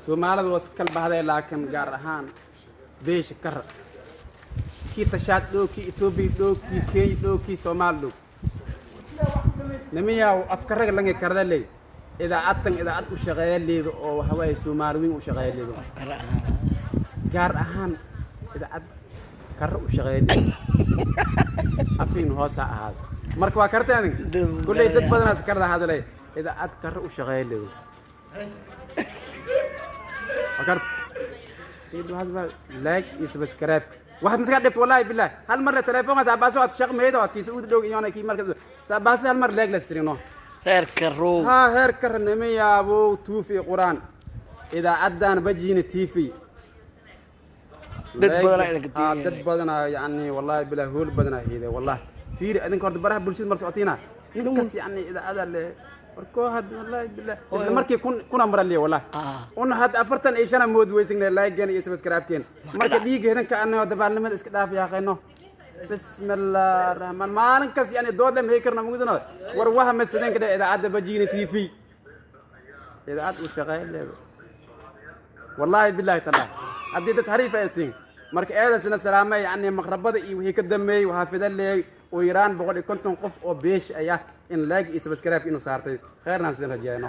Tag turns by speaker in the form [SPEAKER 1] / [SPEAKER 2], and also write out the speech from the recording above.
[SPEAKER 1] Soomaalida waa iskala bahday, laakiin gaar ahaan beesha Kara, kii Tashaad dhow, kii Etoobiya dhow, kii Kenya dhow, kii Soomaali dhow, nimiyaw afkaraga lange karda ley. Idaacadtan idaacad u shaqeeya leedo oo waxa waaye Soomaali weyn u shaqeeya leedo, gaar ahaan idaacad Kara u shaqeeya leedo, afiin hoosa ahaada. Marka waa karta adin kulley dad badanaas karda hadalay, idaacad Kara u shaqeeya leedo. Waa karta, like iyo subscribe waxaad maska dhibto. Wallahi billahi, hal mar telefoonka saabaso aad shaq meedo aad kiisa uud dhow iyona kii marka saabaso hal mar like la strino.
[SPEAKER 2] Reer Karow.
[SPEAKER 1] Ha, heer Kara nima yaabo tuufi quraan idaacaddan Bajiina TV.
[SPEAKER 2] Dad badanaa idinka
[SPEAKER 1] Ha,
[SPEAKER 2] tiigaya.
[SPEAKER 1] Dad badanaa yani, wallahi billahi, hool badanaa hiiday. Wallahi fiiri, idinka horta baraha bulshada mar socotiina, nin kasta yani idaacada le warkoo had, wallahi billahi, isla markii kun kuna mara liya, wallahi. Una hadda 45 mood weysigne like-geen iyo subscribe-keen. Marka dhiiga idinka anago dabaalnimada iska dhaaf yaaqayno. Bismillah rahmaan, maalin kas yani dood lem hay karna mugdano war waha masadeenka dhe. Idaacadda Bajiina TV idaacad uu shaqeyn leedo, wallahi billahi tallahi, haddii dad hariif ay tihiin. Marka eedasina salaamay, yani maqrabada iyo wixii ka dambeeyey waxaa fida leeyay ugu yaraan 150 qof oo beesh ayah in like iyo subscribe inuu saartay. Kheyrnaan sidin rajeeyno.